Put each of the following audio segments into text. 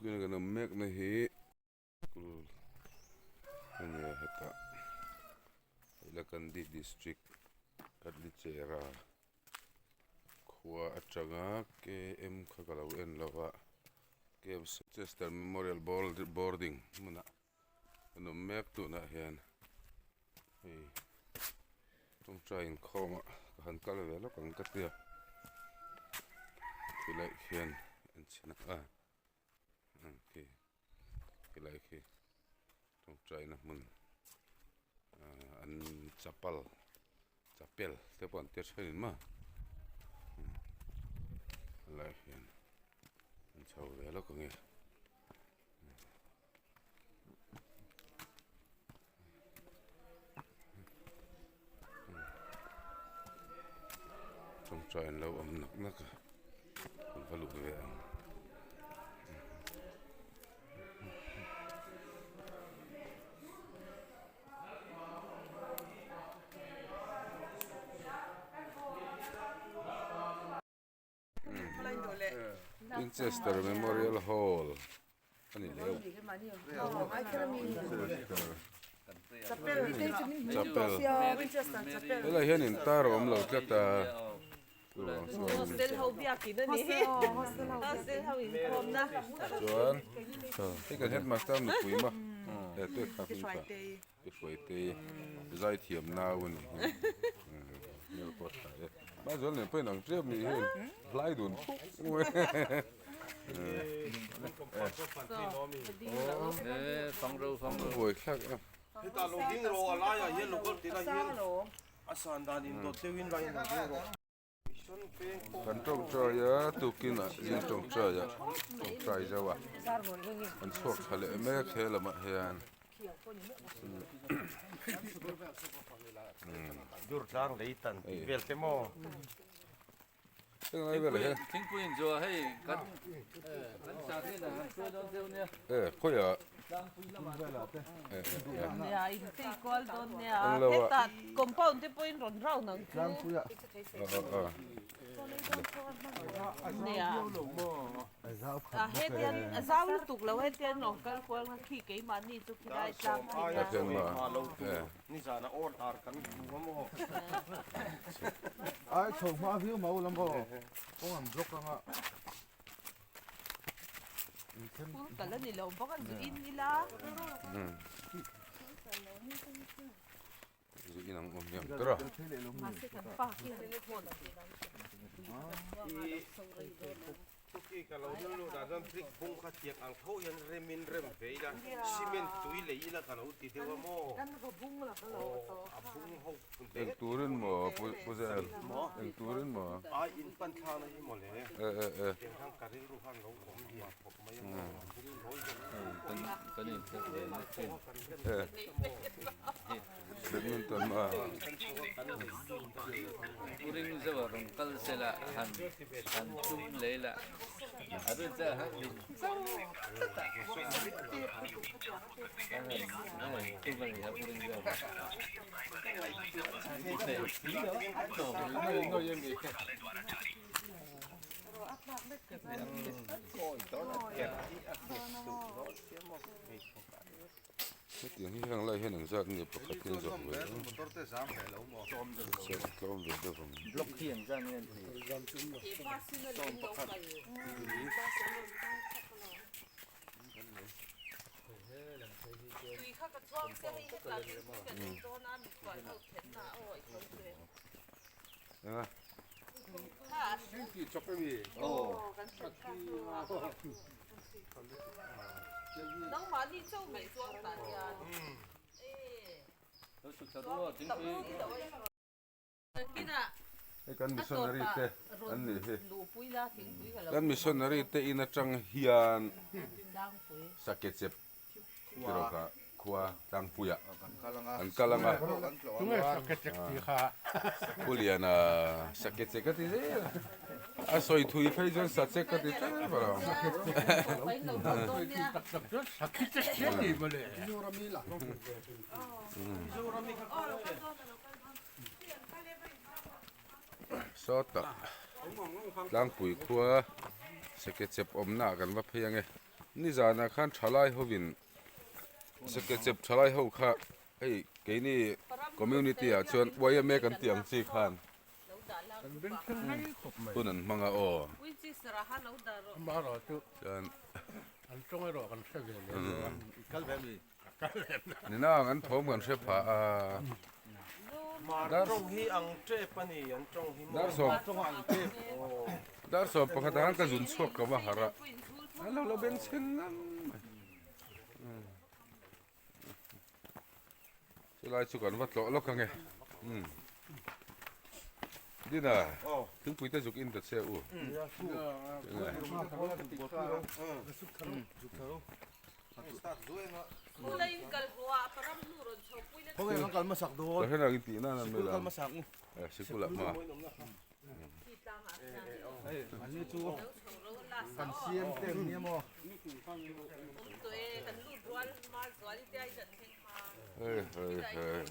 Tuna kan awm mek na hi school a nia hetah Hailakandi district Katlichera khua atanga KM kha ka lo en lo a KM Chester Memorial Boarding hmunah kan awm mek tunah hian hei tawngtai inkhawm ah ka han kal ve lawk ang ka tia khilai khian an chhin a ang khi khilai khi tawngtai na hmun ah an chapal chapel te pawh an tir thin maw helai hian an chho ve lawk ang e. Tawngtai an lo awm nak nak a an va luh ve ang. Winchester Memorial Hall a ni leu. Chapel. Helai hian intar a awm lo tlat a. Chuan hei kan headmaster nupui ma he te kha hming kha. Pi Hruaitei zaithiam nau a nih hi hmel pawh a tha e. Hmaizual nen pawhin ang ṭep nih hi hlai dun phuk mai. Buai thlak a. Kan tawngtai a tukin ah zing tawngtai ah tawngtai zauh a an chhuak thla leh mek he lamah hian e khawiah Zu in ang awm hiam ber a. Eng turin maw Pu Zel? Eng turin maw? E e e. Badminton a. Puring zeuh a rawn kal sel a, han han tum leh la, a rin chu a han rin chau tlat a. A han a han tum a ni a puring zeuh a. I thei si lo a tlawm mai a ni. Hetiang hi heng lai hian engzat nge pakhat hian zawh ve a tlawm ve deuh ang. Hei kan missionary te an nih hi. Kan missionary te in atang hian sakechep tiraw kha khua tlangpuiah an kal ang a. Khuliana sakechek a ti zel a. A sawi thui phei chuan sachek ka ti tlem a lo. Sawtah tlangpui khua sekechep awmna ah kan va phei ang e. Nizanah khan thalai hovin Sekechep thalai ho kha hei keini community ah chuan YMA kan tih ang chi khan hun an hmang a aw. Chuan Nina ang an thawm kan hre phah a. Dar sawm pakhat ah khan ka zun chhuak ka va harh a, an lo la beng chheng ngang mai. Chulai chu kan va tlawh lawk ange. Dina, thingpui te zuk in ta che u. Ka hre nang tih nan an mai lam. Sikul ah ma. Hei hei hei.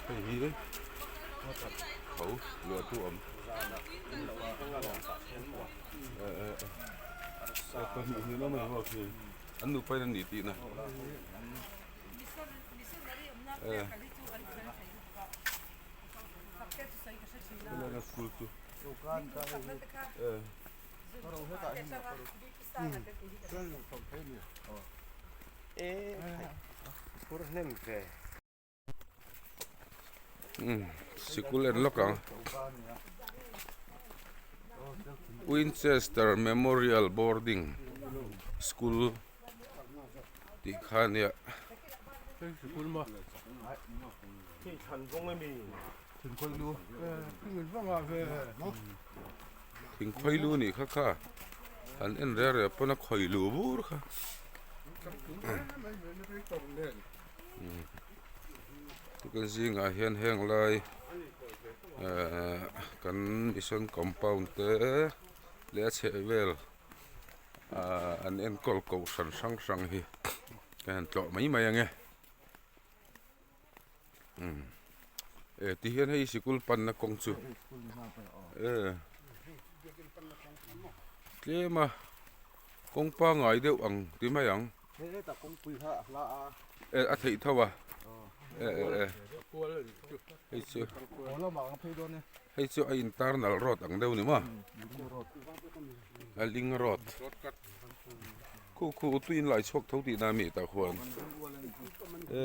Hei hi tho luah tu awm. Pahnih hnih lawm ang ruak hi an nupa in an nih tihna. Helai school chu. Sikul en lawk ang Winchester Memorial Boarding School tih kha a nia. Thingkhawilu nih kha kha an en reh reh pawn a khawilu bur kha. Tukil zingah hian heng lai ehh kan mission compound te leh a chhehvel ahh an enkawl kohhran hrang hrang hi ka han tlawh mai mai ang e. Umm eh ti hian hei sikul panna kawng chu eh tlem a kawng pangngai deuh ang ti mai ang eh a theih tho a eh eh eh hei chu hei chu a internal road ang deuh ni maw a ling road. Khu khu tui in lai chhuak tho tih na mi tah khuan e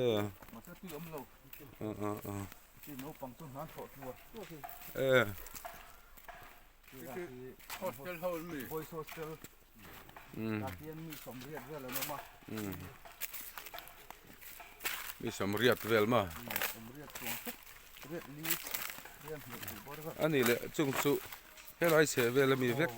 e mi sawmriat vel ma ani leh chung chu helai chheh vel ami vek.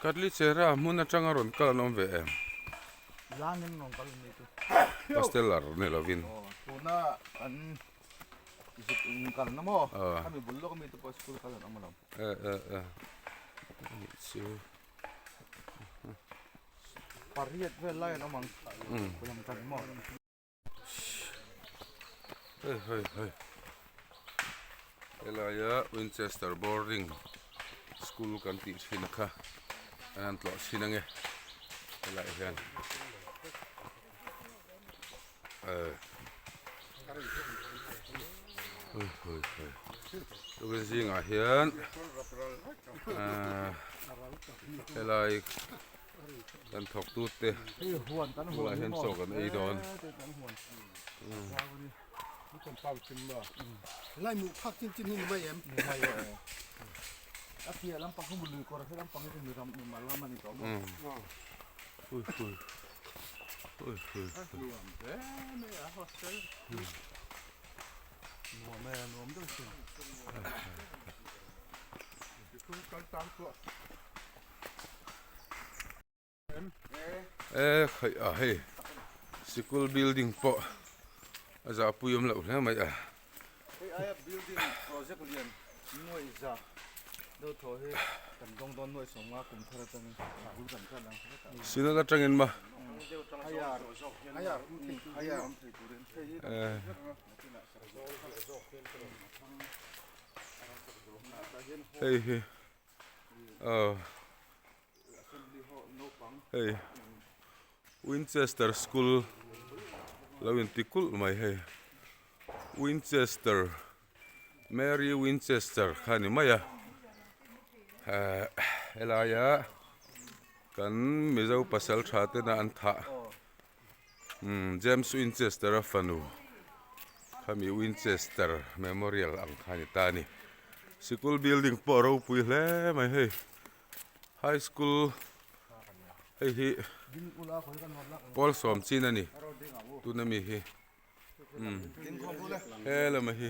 Katlichera hmun atanga rawn kal an awm ve em? Pastelar ni lovin. Hei hei hei helaia Winchester boarding school kan tih thin kha an han tlawh chhin ange helaiah hian eh hei hei hei tukin zingah hian ahh helai. Kan thawk tut te bulah hian chaw kan ei dawn. E khaih a hei sikul building pawh a zahpui awm loh hle mai a. Hei aia building project lian nuaih zah. Synod atangin ma hei hi aw hei Winchester school lo inti kulh mai hei Winchester Mary Winchester kha a ni mai a ehh helaia kan Mizo pasal tha tena an thah umm James Winchester a fanu khami Winchester memorial ang kha a ni ta a ni sikul building pawh a ropui hle mai hei high school hei hi pawl sawm chin a ni tuna mi hi. He lama hi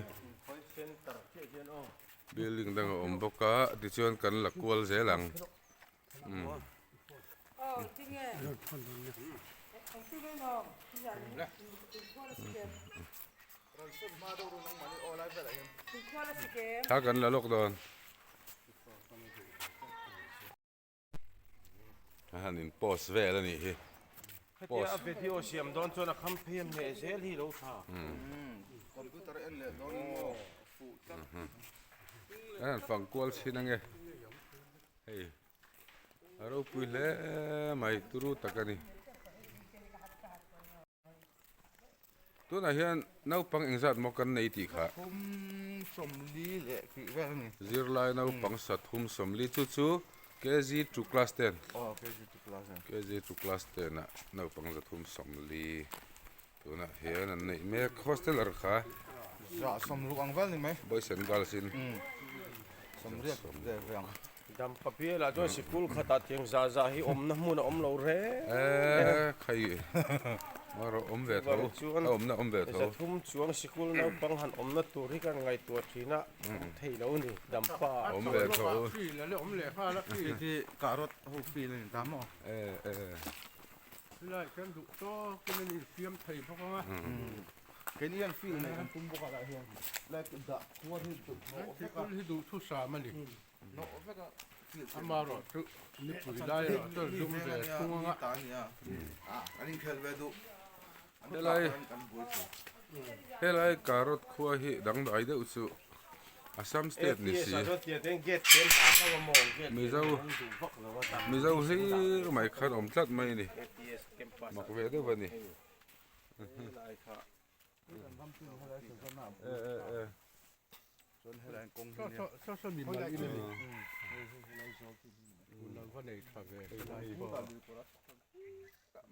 building dang a awm bawk a tichuan kan la kual zel ang thla kan la lawk dawn. A han in post vel a nih hi. Hetia a video siam dawn chuan a kham phei a hneh zel hi lo tha. Computer en leh dawn in maw fuh tlat. Kan han fang kual chhin ange. Hei a ropui hle mai turu tak a ni. Tunah hian naupang engzat maw kan nei tih kha? Sathum sawmli leh tih vel a ni. Zirlai naupang sathum sawmli chu chu KG to class ten. Aw KG to class ten. KG to class ten ah naupang zathum sawmli tunah hian an neih mek hosteler kha. Za sawmruk ang vel ni mai. Boys and girls in. Sawmriat vel vel ang. Dampa bialah chuan sikul khatah tiang zah zah hi awmna hmun a awm lo reng. Eee khai erawh awm ve tho a awmna awm ve tho. Zathum chuang sikul naupang han awmna tur hi kan ngaihtuah thin a awm thei lo ni Dampa ah. Awm ve tho. Khi carrot ho feel a ni ta maw? Ee ee. Helai kan duh tawkin an infiam thei bawk ang a. Keini hian feel nei kan tum bawk a lah hian like dah khuar hi duh hnawh vek a. Sikul hi duhthusam a ni. Amaherawh chu nipui lai erawh chuan zum ve thung ang a. Helai helai carrot khua hi dangdai deuh chu Assam state ni si Mizo Mizo hlir mai khan awm tlat mai a ni mak ve deuh a ni.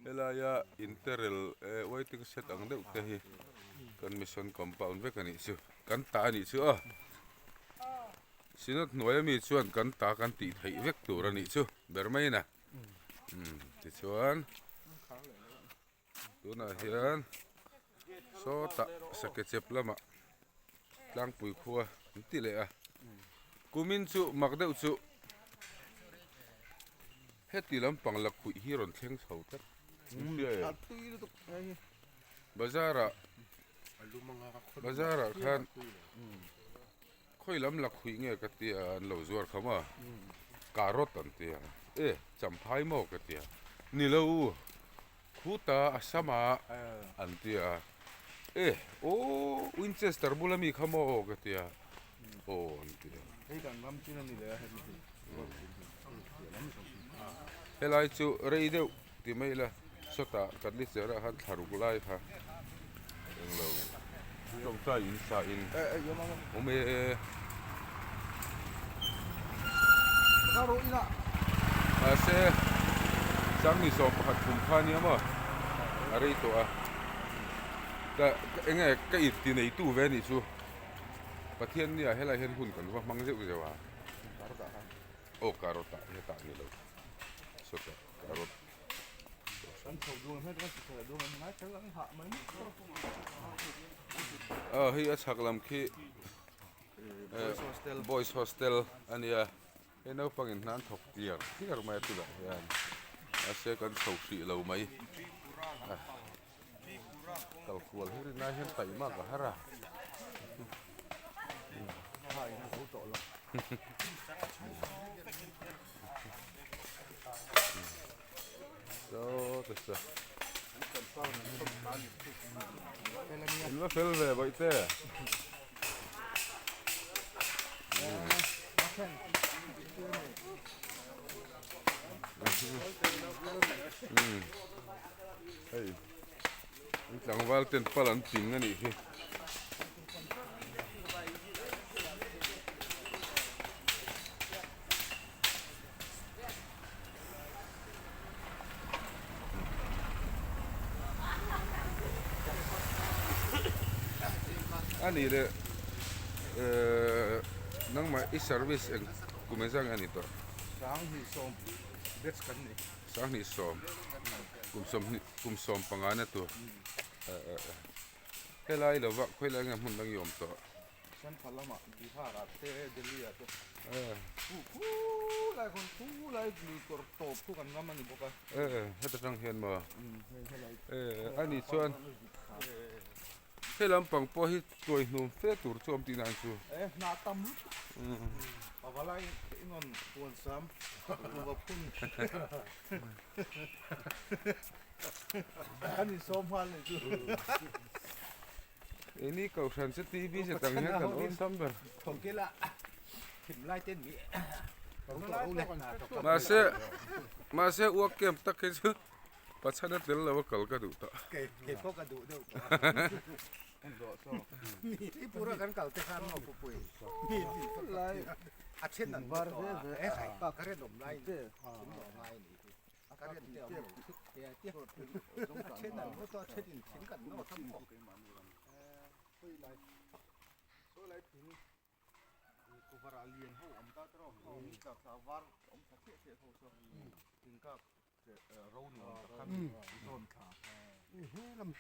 Helaia interel waiting shed ang deuh te hi kan mission compound vek a nih chu kan ta a nih chu aw synod hnuai ami chuan kan ta kan tih theih vek tur a nih chu ber mai in a tichuan. Tunah hian sawtah sakechep lamah tlangpui khua an ti leh a kumin chu mak deuh chu heti lampang lakhuih hi rawn thleng chho tlat bazar ah bazar ah khan khawi lam lakhuih nge ka tia an lo zuar kha maw carrot an tia e champhai maw ka tia ni lo. Khuta a sama an ti a, E aw Winchester bula mi kha maw aw ka ti a, aw an ti a. Helai chu rei deuh ti mai ila sawtah kan ni cher ah khan thla ruk lai kha englo tawngtai in sa in awm e. Mahse Changni sawm pakhat thum kha nia maw a rei tawh a ka eng nge ka in ti nei tu ve anih chu Pathian nia helai hian hun kan va hmang zeuh zeuh a aw carrot ah hetah a ni lo sawtah carrot. Aw hei a chhak lam khi. Boys hostel a nia hei naupang in hna an thawk tliar tliar mai a tunah hian mahse kan chho hrih lo mai kal kual hi rinai hian taih mak a har a. Saw te saw. In va fel ve bawihte. Hei an tlangval ten pal an ping a nih hi. A nih leh ehh nangmah i service eng kum engzah nge a ni tawh? Sanghnih sawm batch kan ni. Sanghnih sawm kum sawmhnih kum sawm panga na tur eh eh helai lova khawilai nge hmun dang i awm tawh? Central lamah Bihar ah te Delhi ah te khu khu lai khawn khu lai lui kawr tawp khu kan ngam a ni bawk a. Eh heta tang hian maw? Eh a nih chuan he lampang pawh hi tuai hnum fe tur chu awm tihna ang chu. Eh hnah tam lutuk pavalai inrawn puan sam kuva phun kan insawm nghal nih chu. Ini kohhran chu TV che tang hian kan awm tam ber. Mahse mahse uak camp tak hi chu Pathian a tel lo a kal ka duh tawh.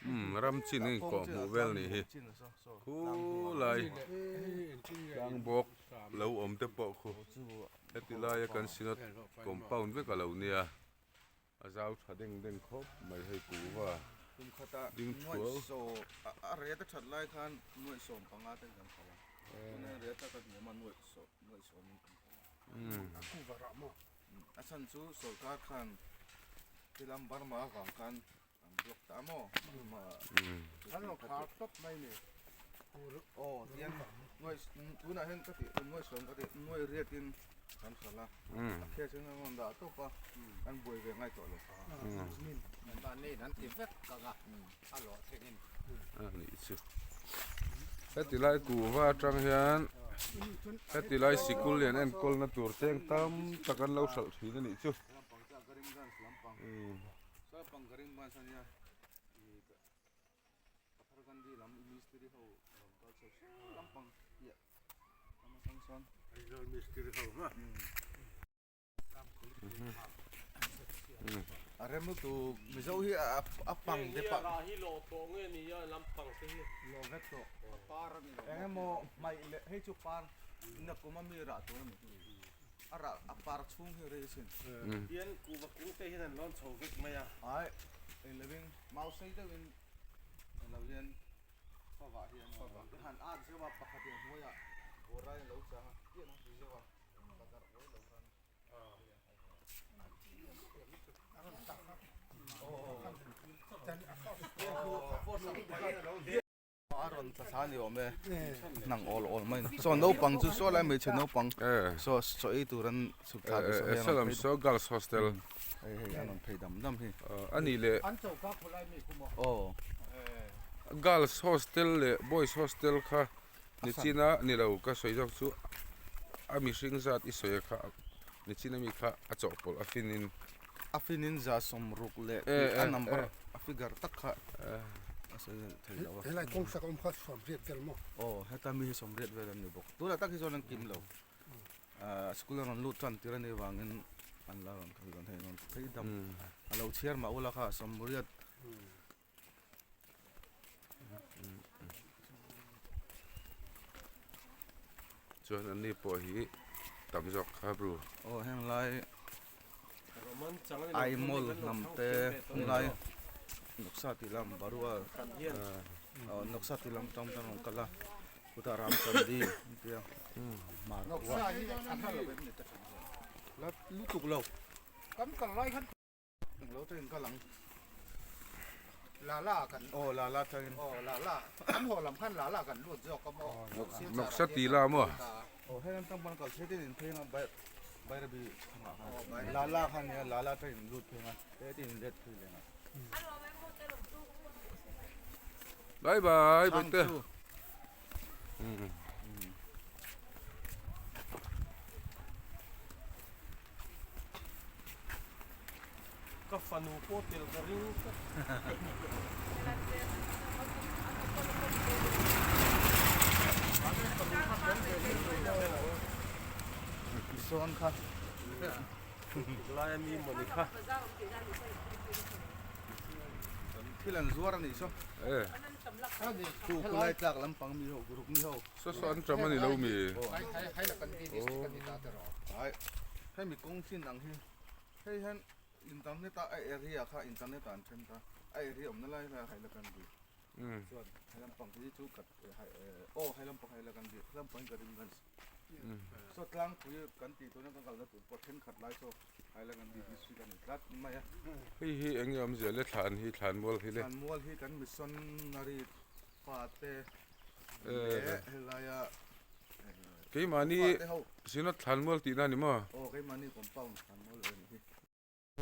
Umm ram chin a inkawh hmuh vel nih hi khulai tlang bawk lo awm te pawh khu heti laia kan synod compound vek a lo nia. A zau tha deng deng khawp mai hei kuhva Kum khatah ding nuaih thuau. saw a ret a that lai khan nuaih sawm panga te kan phal a, tuna ret a ka hniam a nuaih saw nuaih sawmin kan phal a. A kuhva rah maw? A chhan chu sorkar khan tilam Burma avang khan an block ta maw? Burma An lo khar tawp mai ni. Aw tian nuaih tunah hian ka tih nuaih sawm ka tih nuaih riatin kan hralh a a khel chu an rawn dah tawp a an buai ve ngai tawh lo. A nih chu heti lai kuhva atang hian heti lai sikul lian enkawlna tur cheng tam tak an lo hralh thin a nih chu. A rem lutuk Mizo hi a pang te pah hi lawh tawh nge ni a lampang te hi lawh vek tawh eng emaw hmaih leh hei chu par nakum a mi rah tur a ni a rah a par chhung hi rei asin hian kuhva kung te hian an lawn chho vek mai a ai eng lovin mau sei deuhin eng lo hian favah hian han at zeuh a pakhat in hnuaiah bawrai a lo chang a pian a ti zeuh a ka darh uai lo khan A rawn tla thla ni awm e hnang awl awl mai ni saw naupang chu saw lai hmeichhe naupang saw chaw ei tur an chhuk thla te saw hian Salam saw girls hostel hei hei an rawn phei dam dam hi a nih leh aw girls hostel leh boys hostel kha nichina ni lo ka sawi zawk chu a mihring zat i sawi kha nichina mi kha a chawhpawlh a finin A finin za sawmruk leh tih a number a figure tak kha a sawi thei lo a. Helai kawng sak awm kha sawmriat vel maw? Aw heta mi hi sawmriat vel an ni bawk. Tunah tak hi chuan an kim lo. School a rawn lut tan tir a nih avangin an la rawn kal dawn hei rawn phei dam a lo chhiar mah ula kha sawmriat. Chuan an ni pawh hi tam zawk kha bru. Aw heng lai Aimol hnam te heng lai Noksa tih lam Barua Noksa tih lam tang tang rawn kal a. Chutah Ramchandi an ti a hmar khua la lutuk lo kan kal lai khan englo tangin kal ang Lala kan aw Lala tangin aw Lala kan haw lam khan Lala kan lut zawk a maw Noksa ti la maw aw heng an tang pawn kal phei te in phei anga Bairabi thangah khan Lala khan nia Lala tangin lut phei anga he te in let phei leh anga. Bye bye Bawitte. Ka fanu pawh tel ka ring tlat. Sawn kha. Lai a mi mawni kha. Thil an zuar a nih saw. Eh. Khu khulai tlak lampang mi ho group mi ho. Saw saw an ṭam a ni lo mi. Ai hemi kawng chin ang hi hei hian internet a a area kha internet ah an then ta a area awmna lai lai a Hailakandi chuan he lampang hi chu aw he lampang Hailakandi he lampang hi Karimganj saw tlangpui kan tih tuna kan kalna tur pawh thenkhat lai saw Hailakandi district a ni tlat mai a. Hei hi eng nge awmzia le thlan hi thlan mual hi le. Thlan mual hi kan missionary Fate leh helaia Keimahni Synod Thlanmual tihna a ni maw? Aw keimahni compound Thlanmual a ni hi.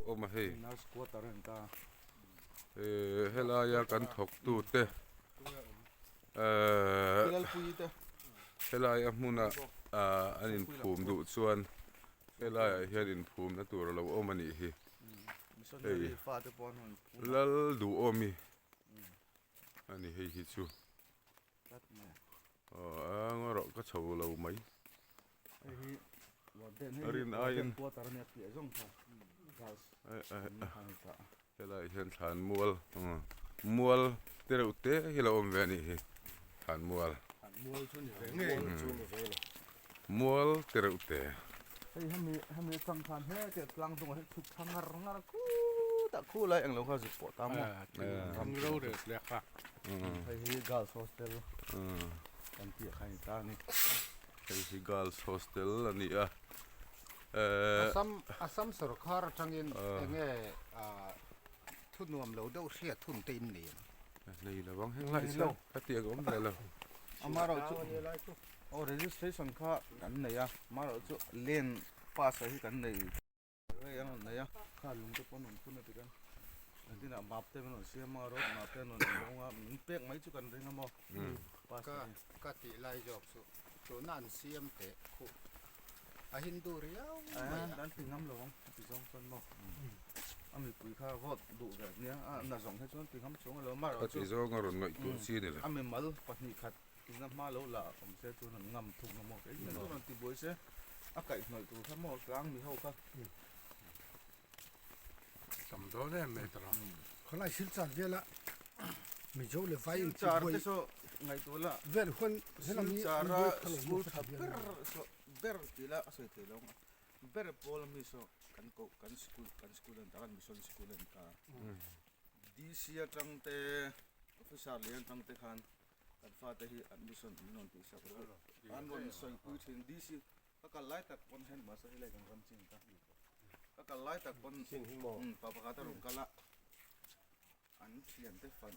Awm a hei. Nurse quarter a ni ta. Helaia kan thawktute helaia hmuna an inphum duh chuan helaiah hian inphumna tur a lo awm a nih hi. Hei Lal duhawmi. Ani hei hi chu aw a rawh ka chho lo mai a rin aiin helaiah hian thlan mual mual te reuh te hi lo awm ve a nih hi thlan mual mual te reuh te. Hei hemi hemi atang khan heti tlang dungah hian chhuk thla ngar ngar a khutah khulai englo kha zuk pawh ta maw ram ro reh hlek a hei hi girls hostel kan tih kha a ni ta a ni hei hi girls hostel a ni a Assam Assam sorkar atangin enge thu nuam lo deuh hriat hun te in nei ang nei lo ang heng lai chuan ka tih ang awm ve lo amaherawhchu Aw registration kha kan nei a amaherawh chu land pass ah hi kan nei rei an rawn nei a kha lung te pawh an rawn phun a tikhan engtinah map te an rawn siam a road map te an rawn zawng a min pek mai chu kan ring a maw pass ka ka tih lai zawk chu tuna an siam teh khuh a hindu riau mai a an ti ngam lo ang a ti zawng chuan maw a mipui kha vote duh ve nia a na zawng hi chuan ti ngam chuang a lo amaherawh chu a ti zawng a rawn ngaihtuah chi a ni lo a mimal pahnih khat Ina hma lo la awm se chuan an ngam thung a maw kei hian chuan rawn ti buai se a kaihhnawih tur kha maw tlang mi ho kha. Tam dawn em mai tara. Khawlai Silchar vela Mizo leh vai in Silchar te saw ngaihtuah la vel huan helam hi an Silchara buai phal lo school maw tha ber saw ber tih la a sawi thei lo ang a ber pawl ami saw kan koh kan school kan school a ni ta kan mission school a ni ta DC atang te officer lian atang te khan Kan fate hi admission min rawn tih sak rawh an rawn sawi pui thin DC ka kal lai tak pawn hian mahse helai kan ram chin ta ka kal lai tak pawn pa pakhat a rawn kal a an thian te fan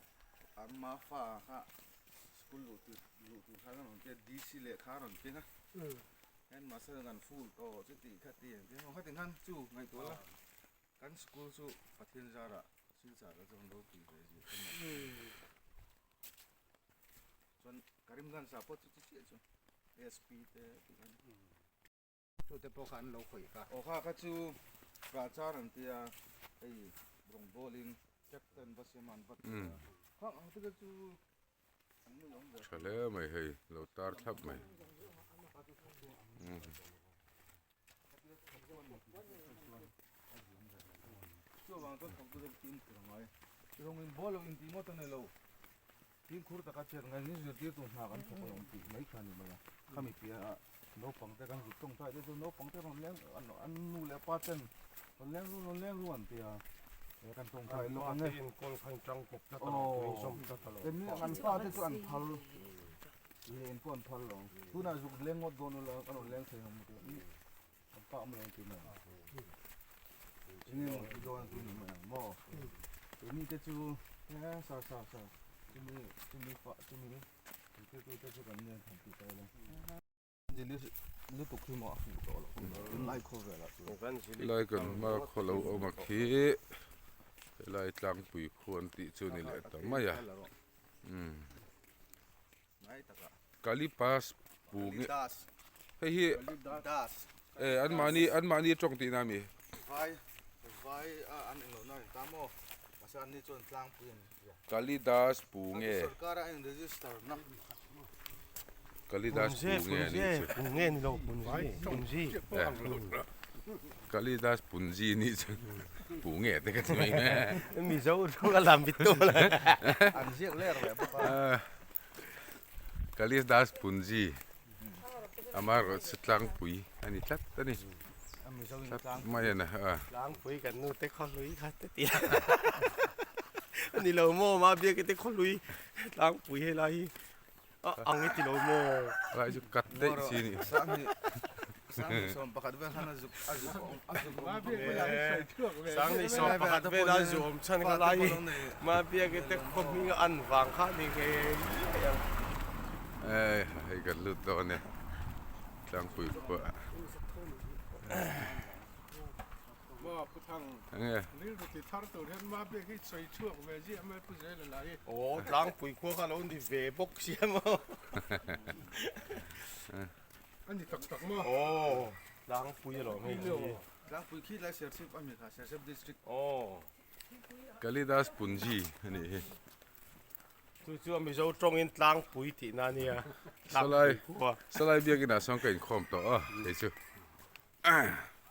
an ma fa kha school luh tur luh tur khan an rawn tia DC lehkha a rawn keng a hian mahse kan full tawh chuti khati ang te khatin khan chu ngaihtuah la kan school chu Pathian zarah Silchar ah chuan ropui ve zir ka ni. Chuan Karimganj ah pawh chu chi chiah chu SP te tih khan. Chu te pawh kha an lo khawih kha. Aw kha kha chu Prachar an tia hei rawngbawl in captain va siam a an va ti a. Khang ang te kha chu an nui awm ve. Tha hle mai hei lo tar thlap mai. Chuvang chuan thawktu te team khur a ngai. Rawng in ball lo intih ngawt a ni lo. Team khur taka chhiat ngai ni zirtirtu hna kan thawk alawm tih mai kha a ni mai a. Khami piahah naupang te kan zut tawng tai te chu naupang te rawn leng an nu leh pa ten rawn leng ru rawn leng ru an ti a. He kan tawng tai lawk ang e. Aw, an fa te chu an phal. Len pawh an phal lo. Tunah zuk leng ngawt dawn ula kan rawn leng thei ang maw tih kan pa awm lo ang tih mai ang. Enge maw ti dawn ang tih ni mai ang maw. Keini te chu e sar sar sar chumi chumi fa chumi zirtirtu te chu kan nia han ti ta ila. Lutuk hi maw a fuh tawh lo tunlai khawvelah chuan. Helai kan hma khaw lo awm a khi helai tlangpui khu an tih chu a ni leh ta mai a umm Kalipas pu nge hei hi e an mahni an mahni tawng tihna a mi. Kalidas pu nge. Kalidas pu nge a nih chu. Punge ni lo punzi punzi. Kalidas punzi nih chu pu nge te ka ti mai nge. Mizo rawng a lam bit tawh la. An ziak ler ve bawk a. Kalidas punzi amaherawh chu tlangpui a ni tlat a ni. Tlat mai a ni a. Tlangpui kan nu te khawhlui kha te ti a. A ni lo maw mah biak te khawhlui tlangpui helai hi. A ang i ti lo maw? Lai chu kat daih chi ni. Sangni sawm pakhat vel khan a zuk a zuk awm a zuk awm Sangni sawm pakhat vel a zu awm chhan kha lai hi Mabiaki te khaw hming a an vang kha ni ngei ngei ang. Ei hei kan lut dawn e tlangpui khua. Maw Pu Thang, rilru ti thar tur hian Mabiak hi sawi chhuak ve ziah mai Pu Zela lah hi. Aw tlangpui khua kha lo ni ve bawk sia maw. A ni tak tak maw? Aw tlangpui alawm hei hi. Tlangpui khi lai Serchhip a mi kha Serchhip district. Aw. Kalidas Punji a nih hi. Chu chu a Mizo tawngin tlangpui tihna a nia. Salai Salai biakinah sawn ka inkhawm tawh a kei chu.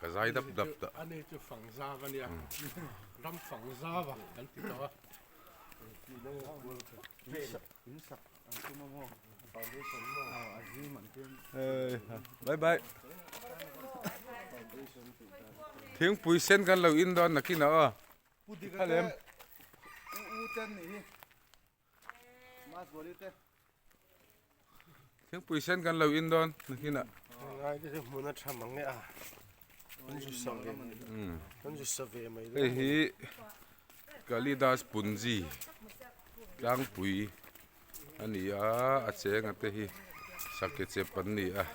Ka zai dap dap ta. Ani chu fang zau a nia. Ram fang zau a kan ti tawh a. Bye bye. Thingpui sen kan lo in dawn nakin ah aw. Khalem. Thingpui sen kan lo in dawn nakin ah. Ngai te chu hmun a tha mang e a. An zu sa ve. An zu sa ve mai. Hei hi Kalidas Punji tlangpui a ni a, a cheng a te hi Sakechep an ni a.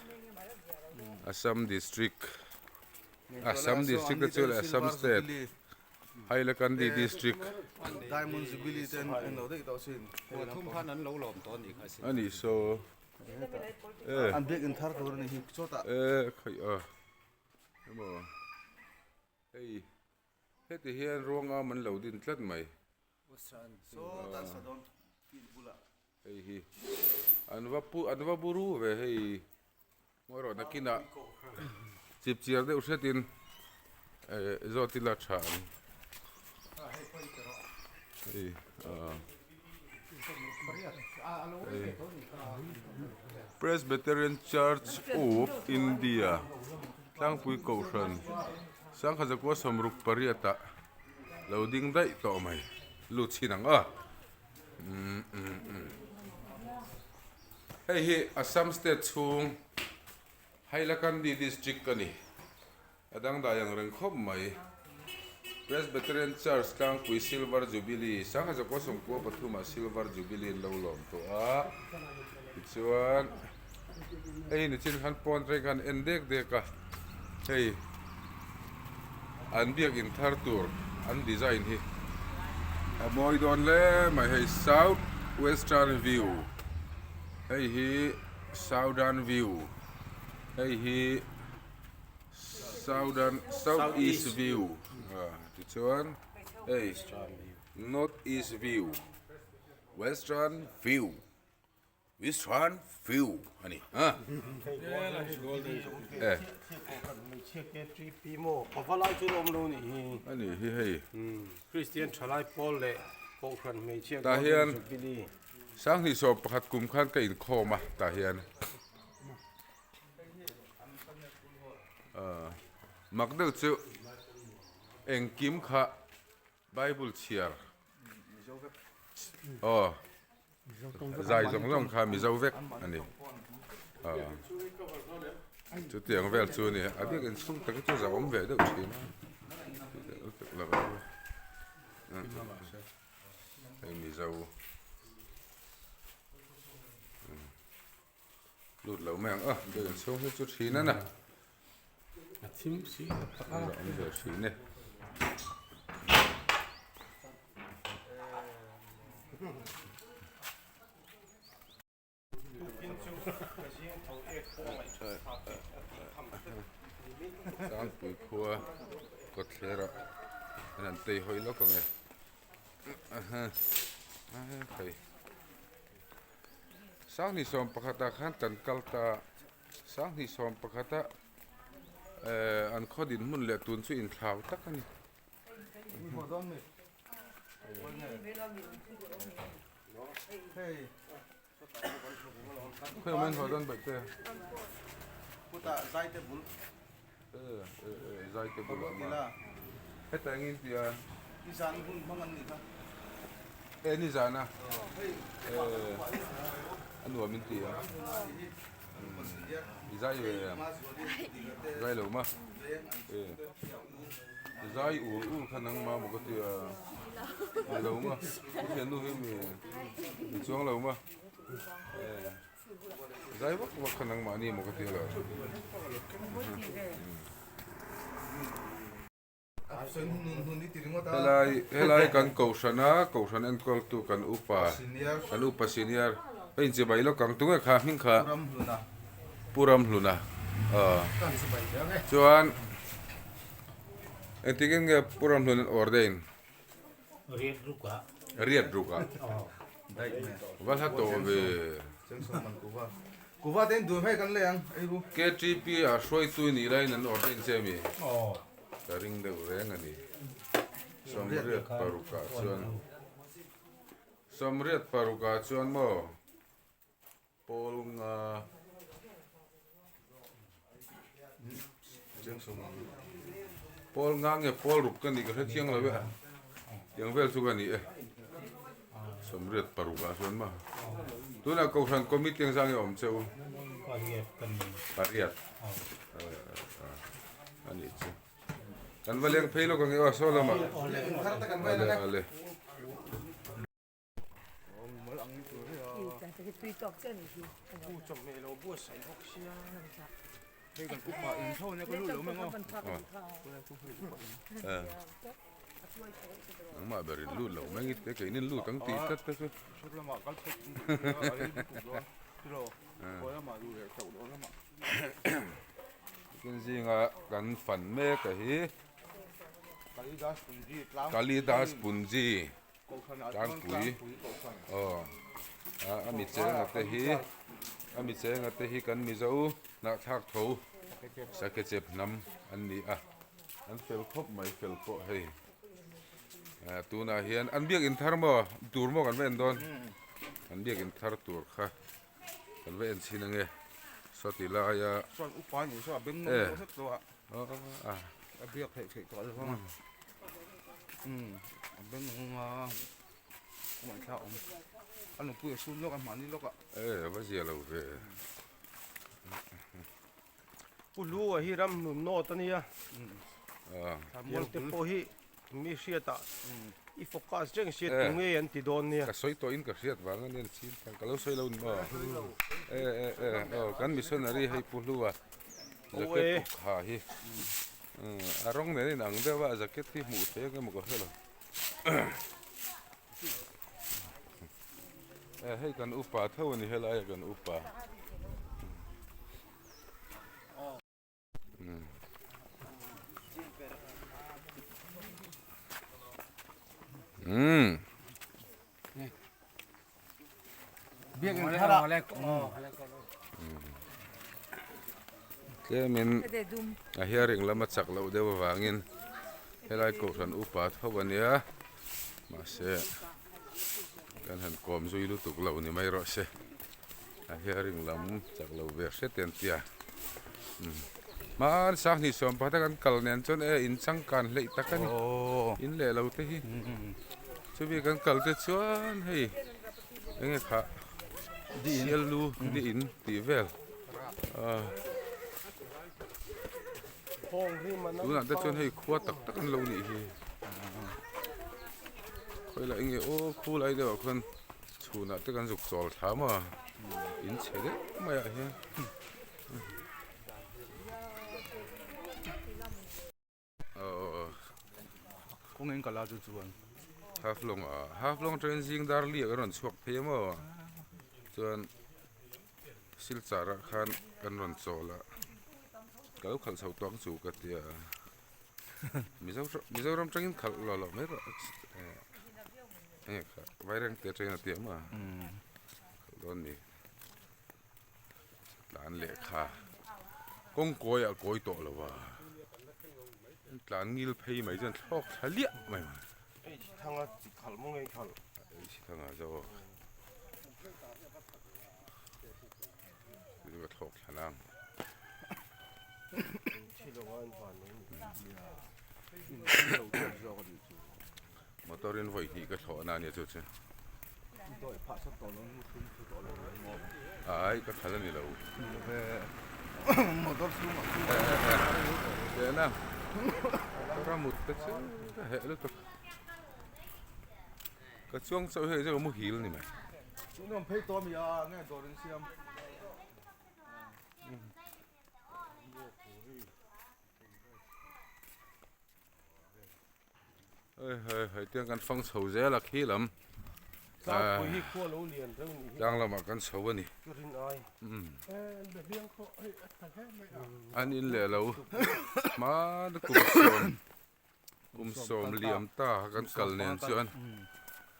Assam district Assam district te chu leh Assam state. Hailakandi district. Diamond Jubilee te an lo daih tawh sin. Kua thum khan an lo lawm tawh a nih kha sin. A nih saw. E. An biak in thar tur a nih hi chawtah. E khaih a. Emaw. Hei heti hian ruangam an lo din tlat mai. Saw tan sa dawn tih bulah. Hei hi an va pu an va buru ve hei ngawi rawh nakinah chip chiar deuh hretin eh zawt ila tha ang hei ah Presbyterian Church of India tlangpui kohhran sangha zakua sawmruk pariat ah lo ding daih tawh mai lut chhin ang a. Hei hi Assam state chhung Hailakandi district a ni. A dangdai ang reng khawp mai. Presbyterian Church tlangpui Silver Jubilee sangha zakua sawmkua pathumah Silver Jubilee an lo lawm tawh a. Tichuan hei nichin khan pawn reng khan en dek dek a. Hei an biakin thar tur an design hi a mawi dawn hle mai hei south western view hei hi southern view hei hi southern south east view tichuan hei north east view western view. Western view a ni a. A ni hi hei. Kristian thalai pawl leh Kohhran hmeichhia Tah hian Sanghnih sawm pakhat kum khan ka inkhawm a tah hian. Mak deuh chu engkim kha Bible chhiar aw. Zai zawng zawng kha Mizo vek a ni. Chutiang vel chu a ni. A biak inchhung tak hi chu zahawm ve deuh thin a. Hei Mizo lut lo mai ang a biak inchhung hi chu thin a na. A thim si zahawm ve thin e. Tlangpui khua kawtthler ah an han tei hawi lawk ang e hei Sanghnih sawm pakhat ah khan kan kal ta Sanghnih sawm pakhat ah eh an khaw dinhmun leh tun chu inthlau tak a ni. Zai ur ur kha nangmah maw ka ti a, ni lo ma, i thiannu hi mi mi chuang lo ma, zai vak vak kha nangmah ni maw ka ti a lo. Helai helai kan kohhran a, kohhran enkawltu kan upa, kan upa senior, ka inchibai lawk ang tunge kha hming kha? Pu Ramhluna aw chuan engtikin nge Pu Ramhlun an ordain? Riat rukah. Riat rukah. Va hla tawh ve. KTP ah hruaitu nih laiin an ordain che mi? Ka ring deuh reng a ni. Sawmriat parukah chuan Sawmriat parukah chuan maw? Pawl nga Pawl nga nge pawl ruk ka nih ka hre chiang lo e tiang vel chu ka ni e sawmriat paruk ah chuan maw tunah kohhran committee ang zang nge awm che u pariat a nih chu kan va leng phei lawk ang e aw saw lamah ale ale. Nangmah ber in lut lo mai nge te keinin lut ang tih tlat te chu. Kin zinga kan fan mek a hi Kalidas Punji. Tlangpui aw a mi chenga te hi a mi chenga te hi kan Mizo hnahthlak tho Sakechep hnam an ni a an fel khawp mai fel pawh hei tunah hian an biakin thar maw tur maw kan va en dawn an biakin thar tur kha kan va en chhin ange sawti laia e A biak theih theih tawh lo a a beng nghawng a kawngah thla a awm a nupui a sun lawk a mahni lawk a. E va zia lo ve. Pu Lu a hi ram hnun nawt a nia tiang te pawh hi mi hriat ah i focus reng sia tu nge an ti dawn nia. Ka sawi tawh in ka hriat vang a nia chin ka lo sawi lo ni maw e e e aw kan missionary hei Pu Lu a. Jacket uk ha hi a rawng nen a inang deuh a jacket hi hmuh theih ang emaw ka hre lo eh hei kan upa tho a ni helai a kan upa umm. Tlemin a hearing lama chak loh deuh avangin helai kohhran upa tho a nia mahse kan han kawm zui lutuk lo ni mai rawh se a hearing lam chak lo ve hret e an tia hman sanghnih sawm pakhat a kan kal nen chuan e in changkan hleih tak a ni in leh lo te hi chumi kan kal te chuan hei. Enge kha sial lu di in tih vel ah tunah te chuan hei khua tak tak an lo nih hi khawilai enge aw khu lai deuh ah khuan chhunah te kan zuk chawl thla maw in chhe deuh mai ah hian. Kawngin ka la chu chuan half long a half long train zing dar liak a rawn chhuak phei a maw chuan silchar ah khan kan rawn chawl a ka lo khalh chho tawk chu ka tia mizo mizoram tangin khalh lo lo mai rawh enge kha vairengte train a tia maw khalh dawn ni. Tlan lehkha kawng kawi ah kawi tawh lo a, tlan ngil phei mai chuan thlawk thla liah mai mai. Hei chi thanga chi khalh maw ngei khalh. Hei chi thanga zawk. Chu ka thlawk thla nang. Thi lo a in van nei ni. In thi lo tep zawk a nih chu. Motor in vawi hnih ka thlawh na ania chu chu. Dawih phah sat tawh lo nu thum thu tawh lo mai maw. Ai ka khalh a ni lo. Ve motor chhungah chu. Teh na. Motor a mut te chu ka heh lutuk. Ka chuang chauh hi ka muhil ni mai. Chu nuam phei tawh ami a nge dawr in siam. Hei hei hei tiang kan fang chho zel a khi lam Tlangpui hi khua lo lian reuh nih hi tlang lamah kan chho a ni ka rin ai an in leh lo hma kum sawm kum sawm liam ta kan kal nen chuan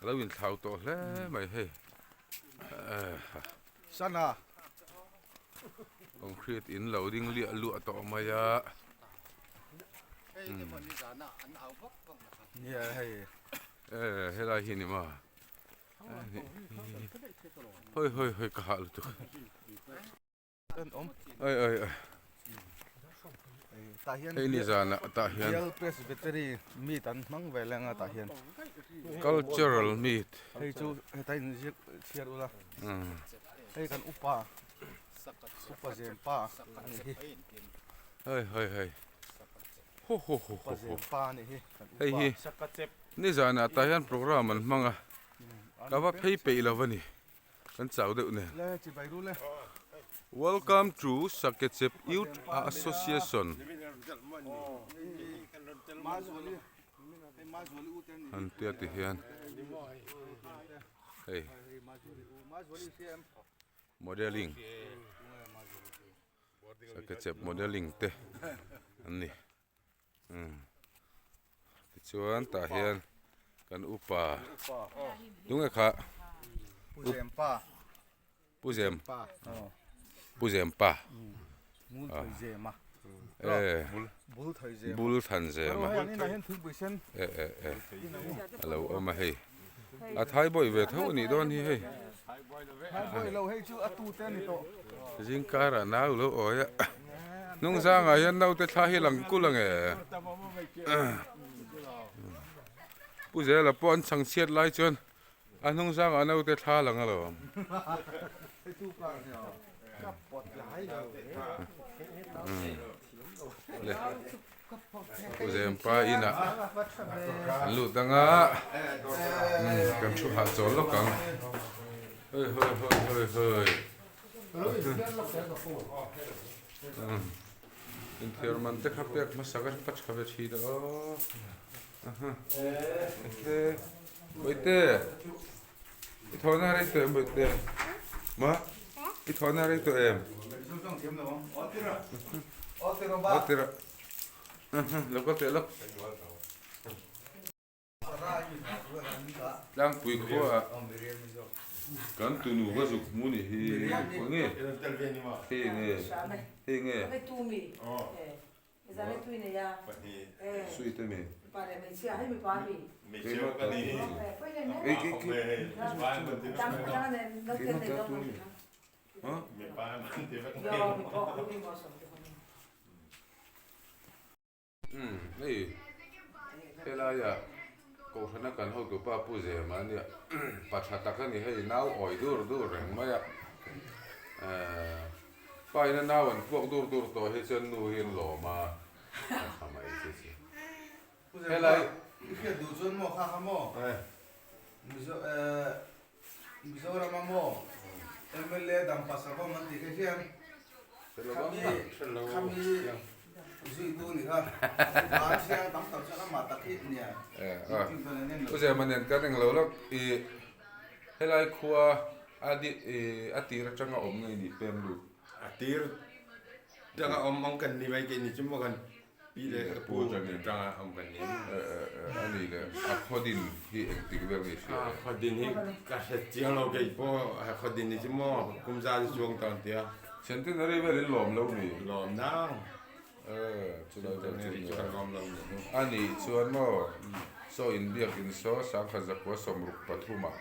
a lo inthlau tawh hle mai hei Sana Concrete in lo ding liah luah tawh mai a. E helai hi ni ma. Hoi hoi hoi ka hah lutuk. Oi oi oi. Hei ni zan ah tah hian. Bial Presbytery meet an hmang ve leng a tah hian. Cultural meet. Hei chu heta in ziak chhiar ula. Hei kan upa upa zem pa a nih hi. Hei hei hei. Ho ho ho ho. Upa zem pa a nih hi. Hei hi ni zan ah tah hian program an hmang a. Ka va phei peih lo a ni. Kan chau deuh nen. Welcome to Sakechep Youth Association. An tia ti hian hei modelling Sakechep modelling te an ni. Tichuan tah hian kan upa tunge kha Pu Zem Pu Zem pa Bul Than Zem a e e e a lo awm a hei a thai bawih ve tho a nih dawn hi hei zingkarah nau lo awi a hnung zangah hian naute thla hi lang kul ang e Pu Zela pawh an chhang chhiat lai chuan a hnung zangah naute thla lang alawm. Le Pu Zempa inah an lut ang a kan thu hah chawl lawk ang hoi hoi hoi hoi hoi inthiar man te kha pek hmasa ka pa tha ve thin a aw Bawihte i thawhna rei tawh em Bawihte maw i thawhna rei tawh em aw tira lo kal teh lawk tlangpui khuaah kan tunu ka zuk hmu nih hi enge hei enge hei enge. Sweet a mi. Hei helaiah. Kohhrana kan hotupa Pu Zema a nia, pa tha tak a ni hei, nau awi dur dur reng mai a. Pa ina nau an puak dur dur tawh hi chuan nu hi an lawm a, a tha mai che chu. Pu Zema, i hriat duh chuan maw kha kha maw? Mizo Mizorama maw mla Dampa Savawm an tih kha hian khami khami zuitu ni kha van thiang tam tak chuan amah tak hi nia U Zema nen kan englo lawk i helai khua a di i a tir atanga awm ngei nih pem lut. A tir atanga awm ang kan ni mai keini chu maw kan Pi leh ka pu atanga awm kan ni. A ni le, a khawdin hi engtik vel nge hria e? A khawdin hi ka hre chiang lo kei pawh, a khawdin hi chu maw kum za chu chuang tawh an tia. Centenary vel in lawm lo mi? Lawm nang. Chulai vel chu nia. Kan lawm lo ni. A nih chuan maw, saw inbiak in saw sangkhat zakua 63 ah.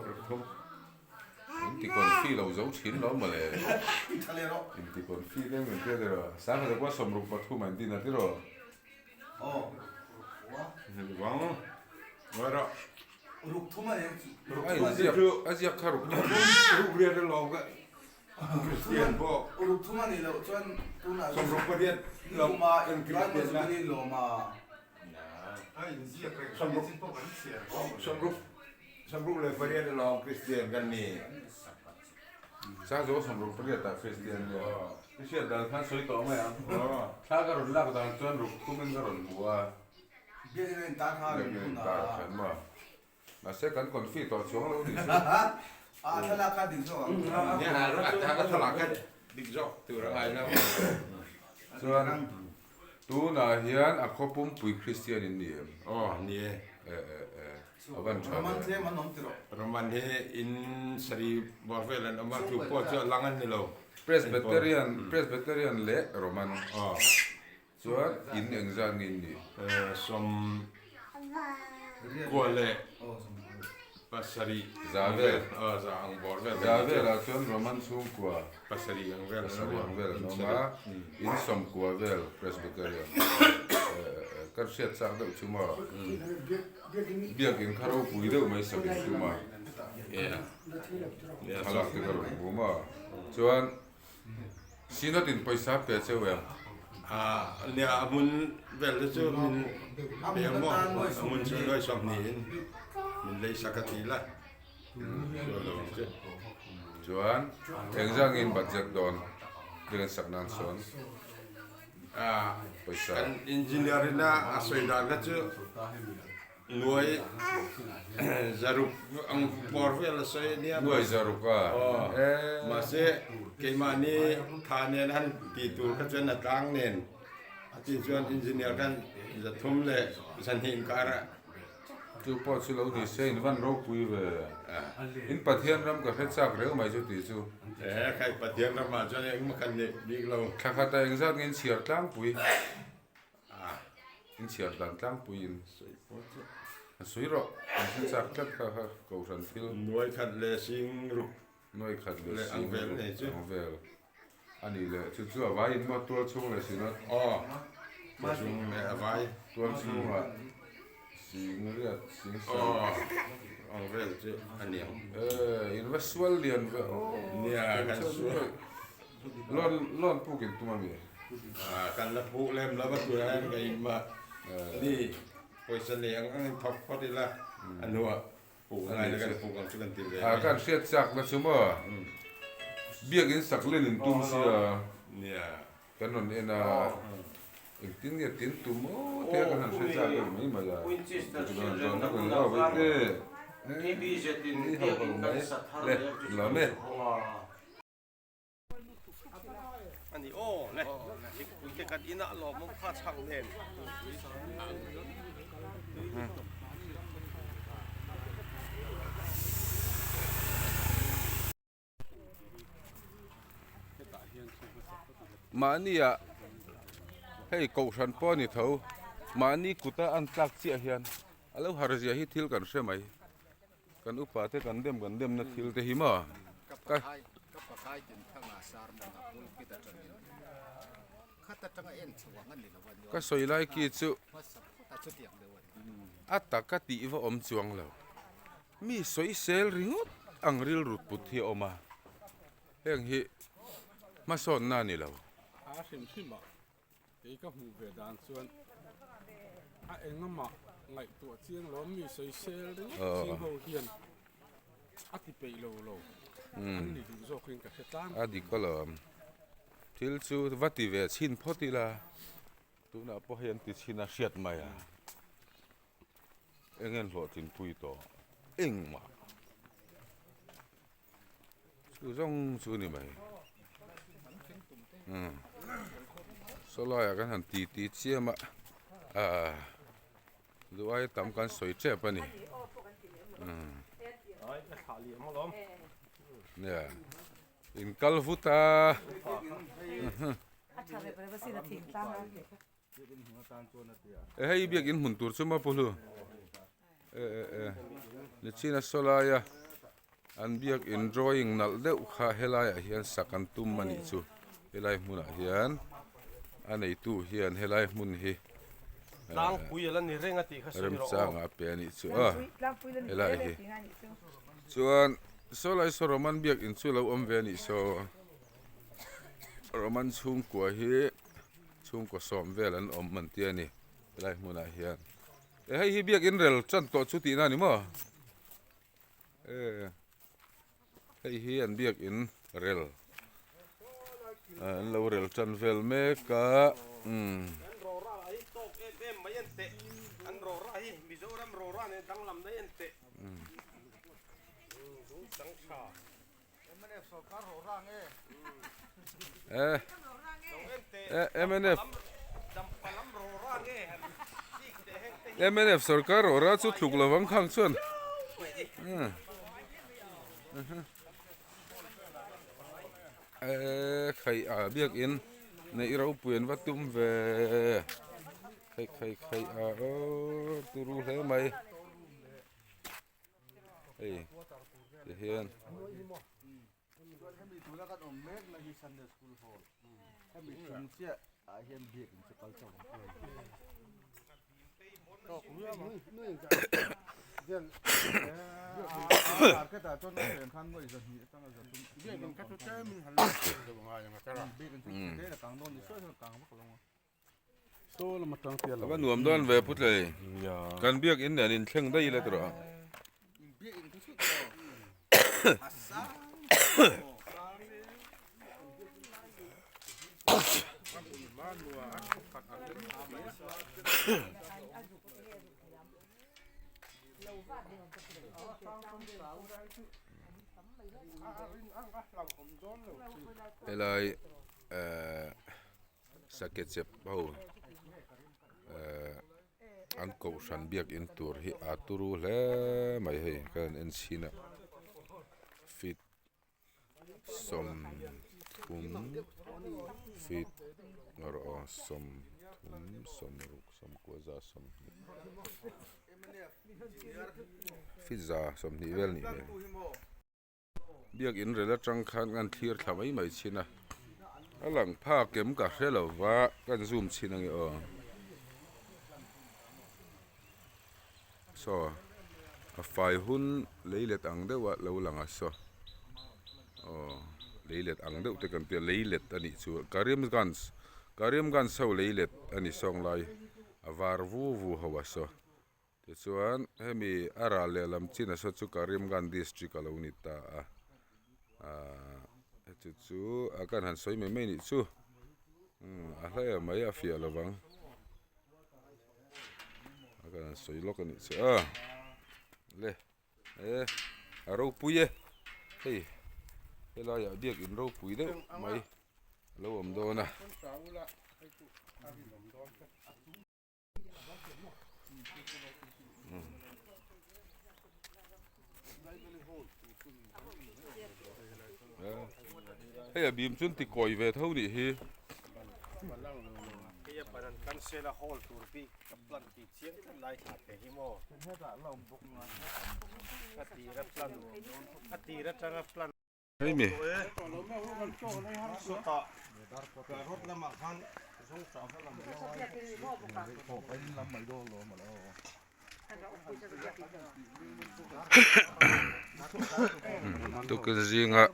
Ruk thum. In ti confi lo zo thin lo mawle. In ti confi deuh min tia tiraw. Sangha zakua 63 an din a tiraw. A inziak a ziak kha ruk thum. Ruk riat a lawm ka Kristian pawh. Ruk thum a nih loh chuan tunah 60 pariat lawma kan Kristian lawma. 60 68 alawm Kristian kan ni. Sazo 68 ah Kristian nia. I hriat dan khan sawi tawh mai ang. Thla ka rawn lak dan chuan ruk thumin ka rawn hmu a. Biakin a intar kha a rawn hun a. Biakin a intar khan maw. Mahse kan confi tawh chuang lo ni chu. A thlalak kha dik zawk ang. Nia a thlalak kha dik zawk tur a ngai lo. Chuan tunah hian a khaw pumpui Kristian in ni em? Aw ni e. E e e. A van tha Roman tlem an awm tirh. Roman hi in sari bawr vel an awm a, chu pawh chu a lang an ni lo. Presbyterian, Presbyterian leh Roman. Aw. Chuan in engzat nge in nih? 97. Za vel. Aw, za ang bawr vel. Za velah chuan Roman chhungkua. Pasarih ang vel. Pasarih ang vel an awm a, in 90 vel Presbyterian. Kan hriat chak deuh chu maw? Biakin kha ropui deuh mai sak in tum a. Thlalak te ka rawn hmu maw? Chuan Synod in pawisa pe cheu em? Nia a hmun vel te chu min pe ang maw? A hmun chu nuai 20 in min lei sak a ti la. Chuan engzangin budget dawn biakin sak nan sawn pawisa. Kan engineer ina a sawi dan kha chu nuai zaruk ang bawr vel a sawi ania. Nuai zaruk a. Mahse keimahni tha nen han ti tur kha chuan a tlang nen a tih chuan engineer khan 300 leh 200 inkar ah. Chu pawh chu lo ni se in van ropui ve. In Pathian ram ka hre chak reu mai chu tih chu. E khai Pathian ramah chuan engmah kan neih bik lo. Thla khatah engzat nge in chhiar tlangpui? In chhiar dan tlangpui in a sawi rawh. An hre chak tlat kha kha Kohhran thil. Nuai khat leh sing ruk. Nuai khat leh sing ruk ang vel a nih leh chu chu a vai in maw tual chhung leh sin a. Aw tual chhung leh a vai. Tual chhungah sing riat sing sarih. Aw ang vel chu a ni ang. E in va sual lian ve aw. Nia kan sual. Loan loan puk in tum a mi? Kan la puk lem lo va tunah hian ka in mah ni pawisa nei ang ang in thawk phawt ila a hnuah A kan hriat chak na chu maw biakin sak len in tum sia kan rawn en a engtin nge tin tum aw te kan han hre chak deuh mai mai a le lawm e. Ani aw le thingpui te kan inah lawmawm kha chhang nen. Mahnia hei kohhran pawh a ni tho mahni kuta an tlak chiah hian a lo har zia hi thil kan hre mai. Kan upa te kan dem kan demna thil te hi maw? Ka pakai ka pakai tin thanga sermon a pulpit atangin khat atanga en chho ang a ni lo a Ka sawi lai ki chu hmasa phawt. A chutiang deuh a ni. A taka tih va awm chuang lo. Mi sawisel ringawt ang rilru put hi a awm a, heng hi hmasawnna a ni lo. A hrim hrim a, kei ka hmuh ve dan chuan a engama ngaihtuah chiang lo mi sawisel ringawt ching ho hian a ti peih lo lo an ni duh zawkin ka hre tlang. A dik alawm. Thil chu va ti ve chhin phawt ila. Tunah pawh hei an ti chhin a hriat mai a, eng en hlawhtlin pui tawh engmah chu zawng chu a ni mai. Umm saw laiah kan han ti ti chiam a ahh duh aia tam kan sawi tep a ni umm nia. In kal vut a. E hei biak in hmun tur chu maw pu hlu. E e e Nichina saw laia an biak in drawing nalh deuh kha helaiah hian sak an tum a nih chu helai hmunah hian a neitu hian helai hmun hi remchangah a pe a nih chu a helai hi chuan. Saw lai saw Roman biakinn chu lo awm ve a nih saw Roman chhungkua hi chhungkaw sawm vel an awm an ti a ni helai hmunah hian e hei hi biakinn rel tan tawh chu tihna a ni maw e hei hi an biakinn rel an lo rel tan vel mek a umm. Mnf mnf sarkar rawh chu tluk lovang khang chuan e khai a biakin neih ropui an va tum ve khai khai khai a aw turu hle mai. Hei ti hian hemi tuna kan awm mek na hi Sunday school hall hemi chung chiah ah hian biak in chu kal chauh market ah chuan a khan nuai 200 atanga 300 biak in kha chu tlem in han biak in chu tlem a kang dawn ni sawi sawi kang vak lo ang. A va nuam dawn ve Putlei. Kan biak in nen inthleng daih ila tawh a. Helai ehh. Sakechep ho ehh an kohhran biakin tur hi a turu hle mai hei ka han en chhin a feet 30 feet erawh aw 30 60 20 feet 120 vel a nih hmel. Biakin rel atang khan kan thlir thla mai mai thin a, a lang phak em ka hre lo va kan zoom chhin ange aw. Saw a fai hun leilet ang deuh a lo lang a saw aw leilet ang deuh te kan tia leilet a nih chu Karimganj Karimganj ho leilet a ni sawng lai a var vu vu ho a saw. Tichuan hemi a ral lehlam chin a saw chu Karimganj district a lo ni ta a ahh heti chu a kan han sawi mai mai nih chu umm a hla em mai a fiah lo vang a kan han sawi lawk a nih chu a le e a ropui e hei helaiah biakin ropui deuh mai a lo awm dawn a. Hei a bim chuan ti kawi ve tho nih hi. Hei mi. Tukin zinga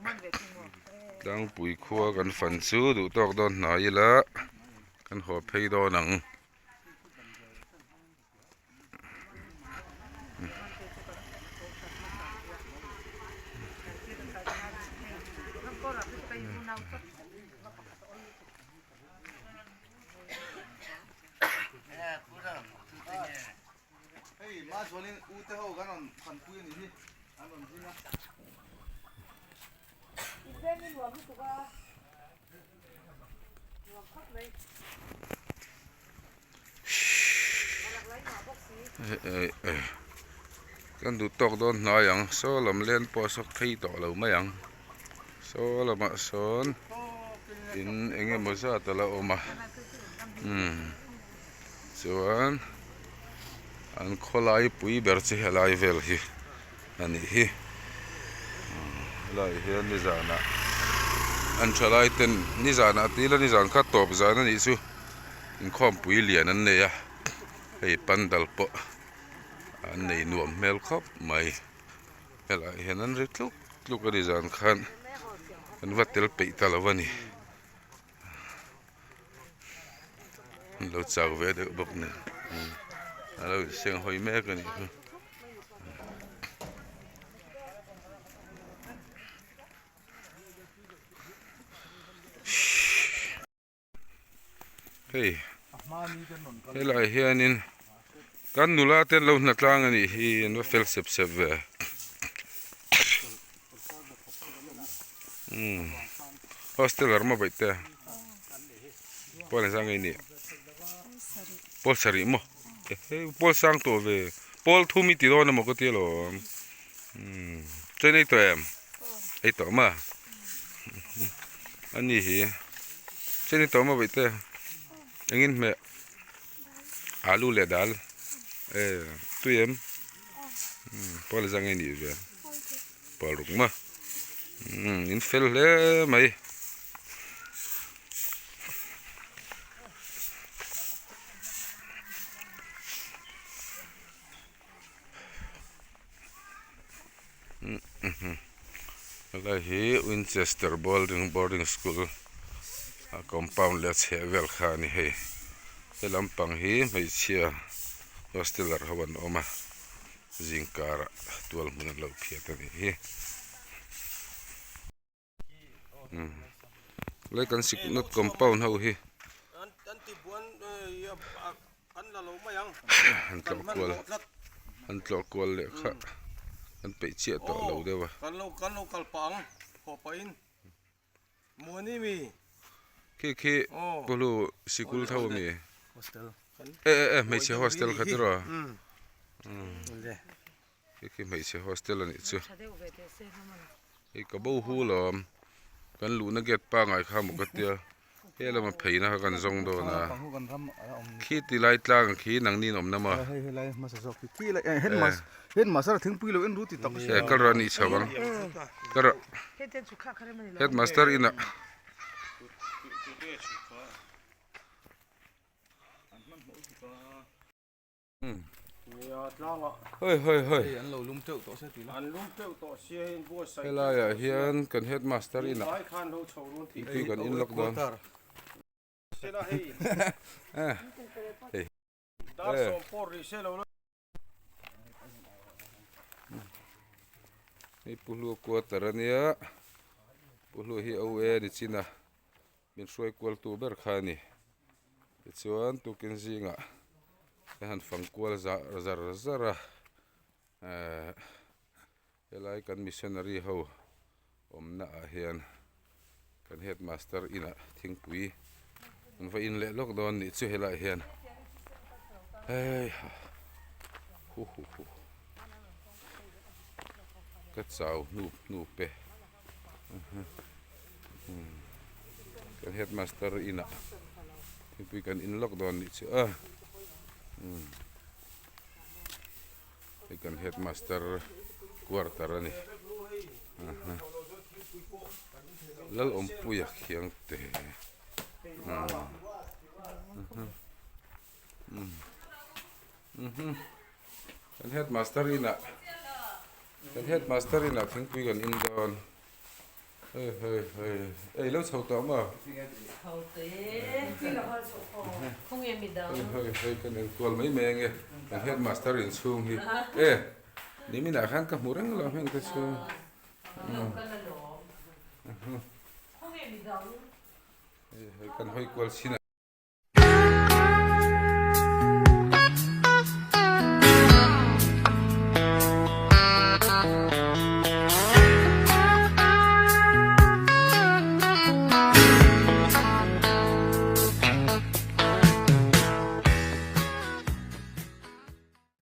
tlangpui khua kan fan chu duh tawk dawn hnai ila kan haw phei dawn ang. Kan duh tawk dawn hnai ang saw lam len pawh a sawk phei tawh lo mai ang saw lamah sawn in eng emaw zat a la awm a umm chuan an khawlai pui ber chu helai vel hi a nih hi helaiah hian nizanah an thalai ten nizanah tih ila nizan kha tawp zan a nih chu inkhawmpui lian an nei a hei pandal pawh an nei nuam hmel khawp mai helaiah hian an ri tluk tluk a ni zan khan an va tel peih ta lo a ni an lo chak ve deuh bawk nen a lo inseng hawi mek a nih chu. Hei helaiah hianin kan nula te an lo hna tlang a nih hi an va fel sep sep ve umm hostel a ram a vaih te pawl engzah nge nih pawl sarih maw pawl sang tawh ve pawl thum i ti dawn emaw ka tia lawm umm chain ei tawh em ei tawh maw a ni hi chain ei tawh maw vaih te engin hmeh alu leh dal e tui em umm pawl engzah nge nih ve pawl ruk maw umm in fel hle mai. Helai hi Winchester boarding boarding school a compound leh a chheh vel kha a ni hei he lampang hi hmeichhia hosteler ho an awm a zingkarah tual hmun an lo phiat a nih hi. Lai kan sikna compound ho hi an tlawh kual an tlawh kual leh kha an peih chiah tawh lo deuh a. Khi khi Pawhlu sikul tho a mi e e e hmeichhe hostel kha tiraw Hei khi hmeichhe hostel a nih chu hei ka bo hu lo awm kan luhna gate pangai kha maw ka tia he lama pheina kha kan zawng dawn a khi ti lai tlang khi nangni in awmna maw he kal rawh a nih chho ang kal rawh headmaster inah. Hoi hoi hoi helai ah hian kan headmaster inah thingpui kan in lawk dawn hei hei pu hlua quarter ania pu hlua hi o a ni chin a min hruai kual tu ber kha a ni tichuan tukin zingah ka han fang kual zar zar zar a ehh helai kan missionary ho awmna ah hian kan headmaster inah thingpui an va in leh lawk dawn nih chu helaiah hian heiha hu hu hu ka chau hnup hnup e. Kan headmaster inah thingpui kan in lawk dawn nih chu a hei kan headmaster quarter a ni Lalawmpuia khiang te. Kan headmaster inah kan headmaster inah thingpui kan in dawn hei hei hei ei lo chho tawh maw hei hei hei kan enkual mai mai ange kan headmaster inchhung hi e niminah khan ka hmu reng lo heng te chu hei hei kan hawi kual chin a.